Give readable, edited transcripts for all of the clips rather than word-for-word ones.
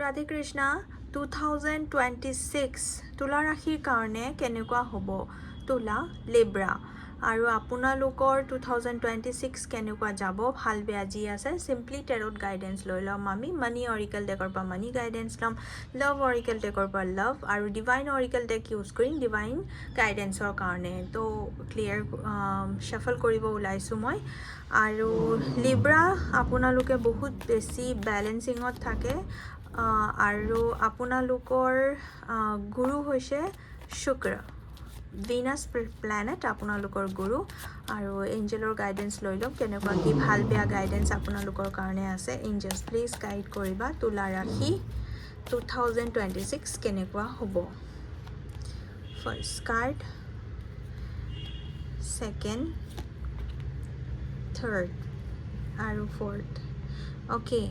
ৰাধে কৃষ্ণা। 2026 তুলা ৰাশিৰ কাৰণে কেনেকুৱা হ'ব? তুলা, লিব্ৰা আৰু আপোনালোকৰ 2026 কেনেকুৱা যাব, ভাল বেয়া যি আছে, চিম্পলি টেৰ'ট গাইডেঞ্চ লৈ ল'ম আমি। মানি অৰিকেল ডেকৰ পৰা মানি গাইডেঞ্চ ল'ম, লাভ অৰিকেল ডেকৰ পৰা লাভ আৰু ডিভাইন অৰিকেল ডেক ইউজ কৰিম ডিভাইন গাইডেঞ্চৰ কাৰণে। তো ক্লিয়াৰ শ্বাফল কৰিব ওলাইছোঁ মই। আৰু লিব্ৰা, আপোনালোকে বহুত বেছি বেলেঞ্চিঙত থাকে আৰু আপোনালোকৰ গুৰু হৈছে শুক্ৰ, ভিনাছ প্লেনেট আপোনালোকৰ গুৰু। আৰু এঞ্জেলৰ গাইডেঞ্চ লৈ ল'ম, কেনেকুৱা কি ভাল বেয়া গাইডেঞ্চ আপোনালোকৰ কাৰণে আছে। এঞ্জেলছ, প্লিজ গাইড কৰিবা, তুলা ৰাশি 2026 কেনেকুৱা হ'ব? ফাৰ্ষ্ট কাৰ্ড, ছেকেণ্ড, থাৰ্ড আৰু ফ'ৰ্থ। অ'কে,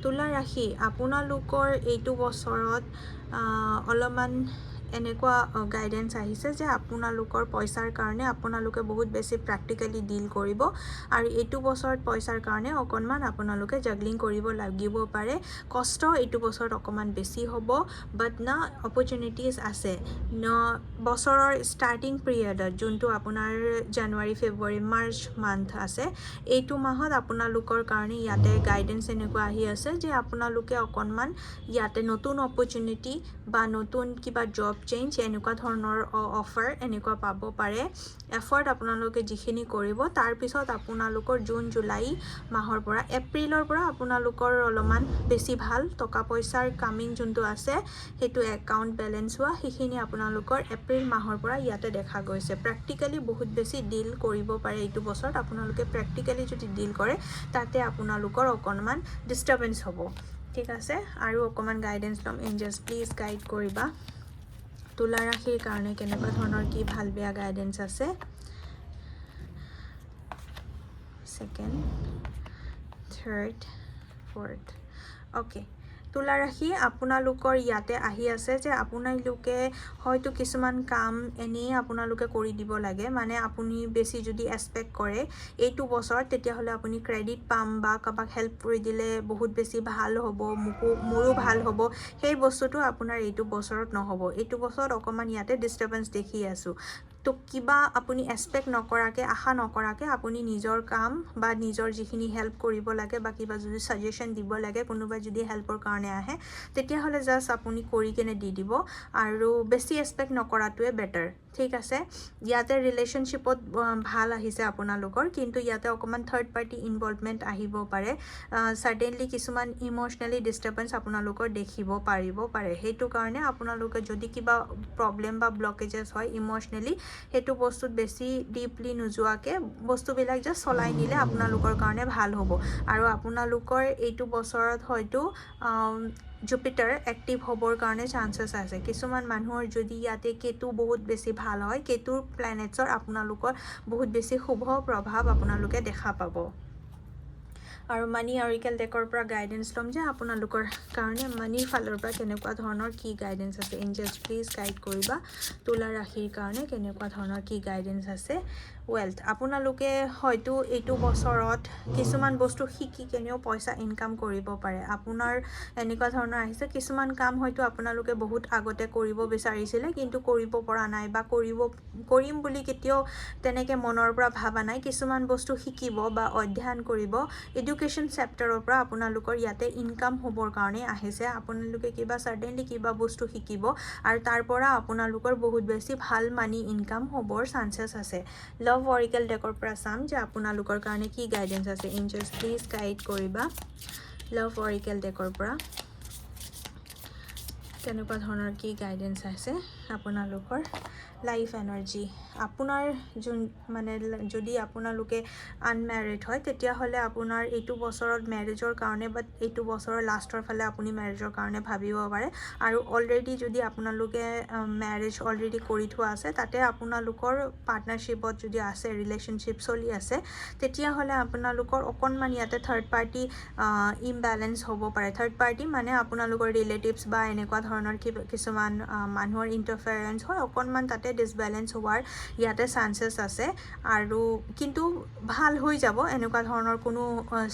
তুলা ৰাশি, আপোনালোকৰ এইটো বছৰত অলপমান এনেকুৱা গাইডেঞ্চ আহিছে যে আপোনালোকৰ পইচাৰ কাৰণে আপোনালোকে বহুত বেছি প্ৰেক্টিকেলি ডিল কৰিব আৰু এইটো বছৰত পইচাৰ কাৰণে অকণমান আপোনালোকে জাগলিং কৰিব লাগিব পাৰে। কষ্ট এইটো বছৰত অকণমান বেছি হ'ব, বাট না অপৰচুনিটিজ আছে ন। বছৰৰ ষ্টাৰ্টিং পিৰিয়ডত, যোনটো আপোনাৰ জানুৱাৰী, ফেব্ৰুৱাৰী, মাৰ্চ মান্থ আছে, এইটো মাহত আপোনালোকৰ কাৰণে ইয়াতে গাইডেঞ্চ এনেকুৱা আহি আছে যে আপোনালোকে অকণমান ইয়াতে নতুন অপৰচুনিটি বা নতুন কিবা জব চেঞ্জ, এনেকুৱা ধৰণৰ অফাৰ এনেকুৱা পাব পাৰে। এফৰ্ট আপোনালোকে যিখিনি কৰিব, তাৰপিছত আপোনালোকৰ জুন, জুলাই মাহৰ পৰা, এপ্ৰিলৰ পৰা আপোনালোকৰ অলপমান বেছি ভাল টকা পইচাৰ কামিং যোনটো আছে, সেইটো একাউণ্ট বেলেঞ্চ হোৱা, সেইখিনি আপোনালোকৰ এপ্ৰিল মাহৰ পৰা ইয়াতে দেখা গৈছে। প্ৰেক্টিকেলি বহুত বেছি ডিল কৰিব পাৰে এইটো বছৰত। আপোনালোকে প্ৰেক্টিকেলি যদি ডিল কৰে, তাতে আপোনালোকৰ অকণমান ডিষ্টাৰ্বেঞ্চ হ'ব। ঠিক আছে, আৰু অকণমান গাইডেঞ্চ ল'ম। এঞ্জেলছ, প্লিজ গাইড কৰিবা, তুলা ৰাশিৰ কাৰণে কেনেকুৱা ধৰণৰ কি ভাল বেয়া গাইডেঞ্চ আছে? Second, third, fourth. Okay, তুলা ৰাশি, আপোনালোকৰ ইয়াতে আহি আছে যে আপোনালোকে হয়তো কিছুমান কাম এনেই আপোনালোকে কৰি দিব লাগে। মানে আপুনি বেছি যদি এক্সপেক্ট কৰে এইটো বছৰত, তেতিয়াহ'লে আপুনি ক্ৰেডিট পাম বা কাৰোবাক হেল্প কৰি দিলে বহুত বেছি ভাল হ'ব, মোকো মোৰো ভাল হ'ব, সেই বস্তুটো আপোনাৰ এইটো বছৰত নহ'ব। এইটো বছৰত অকণমান ইয়াতে ডিষ্টাৰ্বেঞ্চ দেখি আছোঁ। তো কিবা আপুনি এক্সপেক্ট নকৰাকৈ, আশা নকৰাকৈ আপুনি নিজৰ কাম বা নিজৰ যিখিনি হেল্প কৰিব লাগে বা কিবা যদি ছাজেশ্যন দিব লাগে, কোনোবাই যদি হেল্পৰ কাৰণে আহে, তেতিয়াহ'লে জাষ্ট আপুনি কৰি কেনে দি দিব আৰু বেছি এক্সপেক্ট নকৰাটোৱে বেটাৰ। ঠিক আছে, ইয়াতে ৰিলেশ্যনশ্বিপত ভাল আহিছে আপোনালোকৰ, কিন্তু ইয়াতে অকণমান থাৰ্ড পাৰ্টি ইনভলভমেণ্ট আহিব পাৰে। ছাডেনলি কিছুমান ইম'চনেলি ডিষ্টাৰ্বেঞ্চ আপোনালোকৰ দেখিব পাৰিব পাৰে। সেইটো কাৰণে আপোনালোকে যদি কিবা প্ৰব্লেম বা ব্লকেজেছ হয় ইম'চনেলি, সেইটো বস্তুত বেছি ডিপলি নোযোৱাকৈ বস্তুবিলাক জাষ্ট চলাই নিলে আপোনালোকৰ কাৰণে ভাল হ'ব। আৰু আপোনালোকৰ এইটো বছৰত হয়তো জুপিটাৰ এক্টিভ হ'বৰ কাৰণে চান্সেছ আছে। কিছুমান মানুহৰ যদি ইয়াতে কেতু বহুত বেছি ভাল হয়, কেতুৰ প্লেনেটছৰ আপোনালোকৰ বহুত বেছি শুভ প্ৰভাৱ আপোনালোকে দেখা পাব। আৰু মানি অৰিকেল ডেকৰ পৰা গাইডেঞ্চ ল'ম যে আপোনালোকৰ কাৰণে মানিৰ ফালৰ পৰা কেনেকুৱা ধৰণৰ কি গাইডেঞ্চ আছে। এঞ্জেলছ, প্লিজ গাইড কৰিবা, তুলা ৰাশিৰ কাৰণে কেনেকুৱা ধৰণৰ কি গাইডেঞ্চ আছে? ৱেল্থ, আপোনালোকে হয়তো এইটো বছৰত কিছুমান বস্তু শিকি কেনেও পইচা ইনকাম কৰিব পাৰে। আপোনাৰ এনেকুৱা ধৰণৰ আহিছে, কিছুমান কাম হয়তো আপোনালোকে বহুত আগতে কৰিব বিচাৰিছিলে, কিন্তু কৰিব পৰা নাই বা কৰিম বুলি কেতিয়াও তেনেকৈ মনৰ পৰা ভবা নাই। কিছুমান বস্তু শিকিব বা অধ্যয়ন কৰিব, এডুকেশ্যন চেক্টৰৰ পৰা আপোনালোকৰ ইয়াতে ইনকাম হ'বৰ কাৰণে আহিছে। আপোনালোকে কিবা ছাডেনলি কিবা বস্তু শিকিব আৰু তাৰ পৰা আপোনালোকৰ বহুত বেছি ভাল মানি ইনকাম হ'বৰ চান্সেছ আছে। লাভ অৰিকেল ডেকৰ পৰা চাম যে আপোনালোকৰ কাৰণে কি গাইডেঞ্চ আছে। এঞ্জেলছ, প্লিজ গাইড কৰিবা, লাভ অৰিকেল ডেকৰ পৰা কেনেকুৱা ধৰণৰ কি গাইডেঞ্চ আছে আপোনালোকৰ লাইফ এনাৰ্জি? আপোনাৰ যোন মানে যদি আপোনালোকে আনমেৰিড হয়, তেতিয়াহ'লে আপোনাৰ এইটো বছৰত মেৰেজৰ কাৰণে বা এইটো বছৰৰ লাষ্টৰ ফালে আপুনি মেৰেজৰ কাৰণে ভাবিব পাৰে। আৰু অলৰেডি যদি আপোনালোকে মেৰেজ অলৰেডি কৰি থোৱা আছে, তাতে আপোনালোকৰ পাৰ্টনাৰশ্বিপত যদি আছে, ৰিলেশ্যনশ্বিপ চলি আছে, তেতিয়াহ'লে আপোনালোকৰ অকণমান ইয়াতে থাৰ্ড পাৰ্টি ইমবেলেঞ্চ হ'ব পাৰে। থাৰ্ড পাৰ্টি মানে আপোনালোকৰ ৰিলেটিভছ বা এনেকুৱা ধৰণৰ কিবা কিছুমান মানুহৰ ইণ্টাৰফেৰেঞ্চ হয়, অকণমান তাতে ডিছবেলেঞ্চ হোৱাৰ ইয়াতে চান্সেছ আছে আৰু কিন্তু ভাল হৈ যাব। এনেকুৱা ধৰণৰ কোনো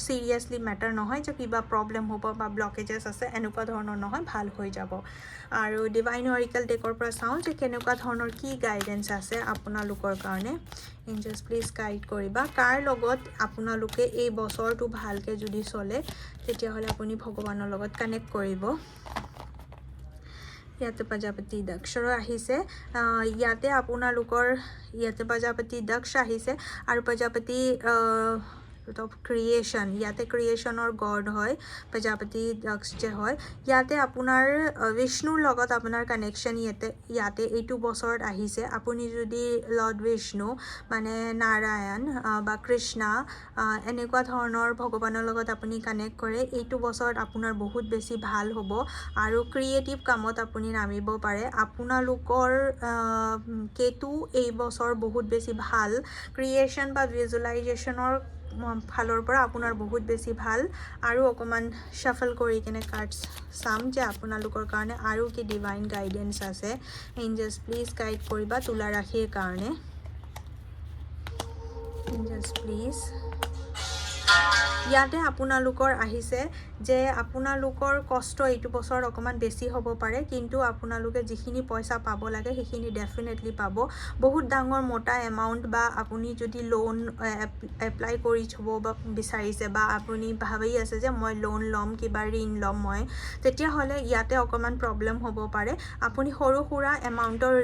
চিৰিয়াছলি মেটাৰ নহয় যে কিবা প্ৰব্লেম হ'ব বা ব্লকেজেছ আছে, এনেকুৱা ধৰণৰ নহয়, ভাল হৈ যাব। আৰু ডিভাইন অৰিকেল ডেকৰ পৰা চাওঁ যে কেনেকুৱা ধৰণৰ কি গাইডেঞ্চ আছে আপোনালোকৰ কাৰণে। এঞ্জেলছ, প্লিজ গাইড কৰিবা। কাৰ লগত আপোনালোকে এই বছৰটো ভালকৈ যদি চলে, তেতিয়াহ'লে আপুনি ভগৱানৰ লগত কানেক্ট কৰিব। ইয়াতে প্ৰজাপতি দক্ষৰো আহিছে। ইয়াতে আপোনালোকৰ ইয়াতে প্ৰজাপতি দক্ষ আহিছে আৰু প্ৰজাপতি ক্ৰিয়েশ্যন, ইয়াতে ক্ৰিয়েশ্যনৰ গড হয় প্ৰজাপতি দক্ষ যে হয়। ইয়াতে আপোনাৰ বিষ্ণুৰ লগত আপোনাৰ কানেকশ্যন ইয়াতে এইটো বছৰত আহিছে। আপুনি যদি লৰ্ড বিষ্ণু মানে নাৰায়ণ বা কৃষ্ণা, এনেকুৱা ধৰণৰ ভগৱানৰ লগত আপুনি কানেক্ট কৰে, এইটো বছৰত আপোনাৰ বহুত বেছি ভাল হ'ব আৰু ক্ৰিয়েটিভ কামত আপুনি নামিব পাৰে। আপোনালোকৰ কেতু এই বছৰ বহুত বেছি ভাল, ক্ৰিয়েশ্যন বা ভিজুৱেলাইজেশ্যনৰ ফালৰ পৰা আপোনাৰ বহুত বেছি ভাল। আৰু অকণমান শ্বাফল কৰি কিনে কাৰ্ডছ চাম যে আপোনালোকৰ কাৰণে আৰু কি ডিভাইন গাইডেঞ্চ আছে। এঞ্জেলছ, প্লিজ গাইড কৰিবা তুলা ৰাশিৰ কাৰণে। Angels, please. ইয়াতে আপোনালোকৰ আহিছে যে আপোনালোকৰ কষ্ট এইটো বছৰত অকণমান বেছি হ'ব পাৰে, কিন্তু আপোনালোকে যিখিনি পইচা পাব লাগে, সেইখিনি ডেফিনেটলি পাব। বহুত ডাঙৰ মোটা এমাউণ্ট বা আপুনি যদি লোন এপ্লাই কৰি থ'ব বা বিচাৰিছে বা আপুনি ভাবি আছে যে মই লোন ল'ম, কিবা ঋণ ল'ম মই, তেতিয়াহ'লে ইয়াতে অকণমান প্ৰব্লেম হ'ব পাৰে। আপুনি সৰু সুৰা এমাউণ্টৰ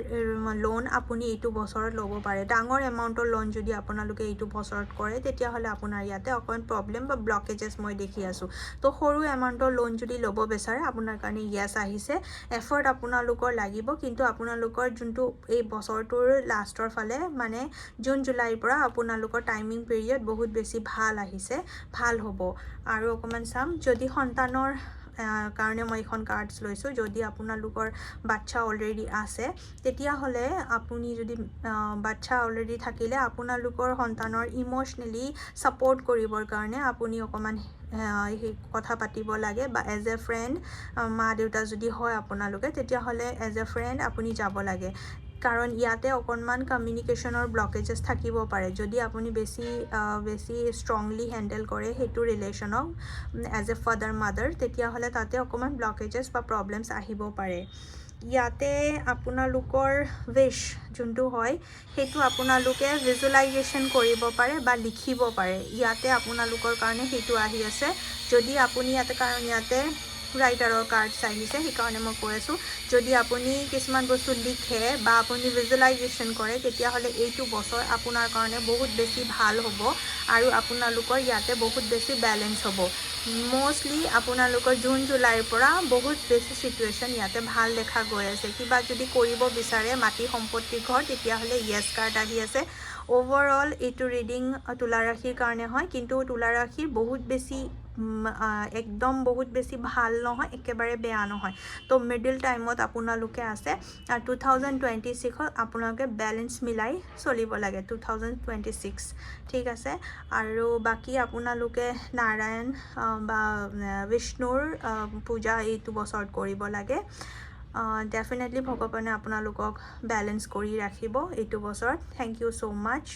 লোন আপুনি এইটো বছৰত ল'ব পাৰে। ডাঙৰ এমাউণ্টৰ লোন যদি আপোনালোকে এইটো বছৰত কৰে, তেতিয়াহ'লে আপোনাৰ ইয়াতে অকণমান প্ৰব্লেম বা ব্লকেজেছ মই দেখি আছোঁ। তো সৰু এমাউণ্টৰ লোন যদি ল'ব বিচাৰে, আপোনাৰ কাৰণে য়েছ আহিছে। এফৰ্ট আপোনালোকৰ লাগিব, কিন্তু আপোনালোকৰ যোনটো এই বছৰটোৰ লাষ্টৰ ফালে, মানে জুন জুলাইৰ পৰা আপোনালোকৰ টাইমিং পিৰিয়ড বহুত বেছি ভাল আহিছে, ভাল হ'ব। আৰু অকণমান চাম। যদি সন্তানৰ কাৰণে মই এইখন কাৰ্ডছ লৈছোঁ, যদি আপোনালোকৰ বাচ্ছা অলৰেডি আছে, তেতিয়াহ'লে আপুনি যদি বাচ্ছা অলৰেডি থাকিলে আপোনালোকৰ সন্তানৰ ইম'চনেলি ছাপৰ্ট কৰিবৰ কাৰণে আপুনি অকণমান সেই কথা পাতিব লাগে বা এজ এ ফ্ৰেণ্ড, মা দেউতা যদি হয় আপোনালোকে, তেতিয়াহ'লে এজ এ ফ্ৰেণ্ড আপুনি যাব লাগে, কাৰণ ইয়াতে অকণমান কমিউনিকেশ্যনৰ ব্লকেজেছ থাকিব পাৰে। যদি আপুনি বেছি ষ্ট্ৰংলি হেণ্ডেল কৰে সেইটো ৰিলেশ্যনক এজ এ ফাদাৰ মাদাৰ, তেতিয়াহ'লে তাতে অকণমান ব্লকেজেছ বা প্ৰব্লেমছ আহিব পাৰে। ইয়াতে আপোনালোকৰ উইচ যোনটো হয়, সেইটো আপোনালোকে ভিজুৱেলাইজেশ্যন কৰিব পাৰে বা লিখিব পাৰে। ইয়াতে আপোনালোকৰ কাৰণে সেইটো আহি আছে। যদি আপুনি ইয়াতে, কাৰণ ইয়াতে ৰাইটাৰৰ কাৰ্ডছ আহিছে, সেইকাৰণে মই কৈ আছোঁ, যদি আপুনি কিছুমান বস্তু লিখে বা আপুনি ভিজুৱেলাইজেশ্যন কৰে, তেতিয়াহ'লে এইটো বছৰ আপোনাৰ কাৰণে বহুত বেছি ভাল হ'ব আৰু আপোনালোকৰ ইয়াতে বহুত বেছি বেলেঞ্চ হ'ব। ম'ষ্টলি আপোনালোকৰ জুন জুলাইৰ পৰা বহুত বেছি চিটুৱেশ্যন ইয়াতে ভাল দেখা গৈ আছে। কিবা যদি কৰিব বিচাৰে, মাটি, সম্পত্তি, ঘৰ, তেতিয়াহ'লে য়েছ কাৰ্ড আহি আছে। অ'ভাৰঅল এইটো ৰিডিং তুলা ৰাশিৰ কাৰণে হয়, কিন্তু তুলা ৰাশিৰ বহুত বেছি একদম বহুত বেছি ভাল নহয়, একেবাৰে বেয়া নহয়। তো মিডিল টাইমত আপোনালোকে আছে আৰু 2026ত আপোনালোকে বেলেঞ্চ মিলাই চলিব লাগে, 2026, ঠিক আছে। আৰু বাকী আপোনালোকে নাৰায়ণ বা বিষ্ণুৰ পূজা এইটো বছৰত কৰিব লাগে। ডেফিনেটলি ভগৱানে আপোনালোকক বেলেঞ্চ কৰি ৰাখিব এইটো বছৰত। Thank you so much.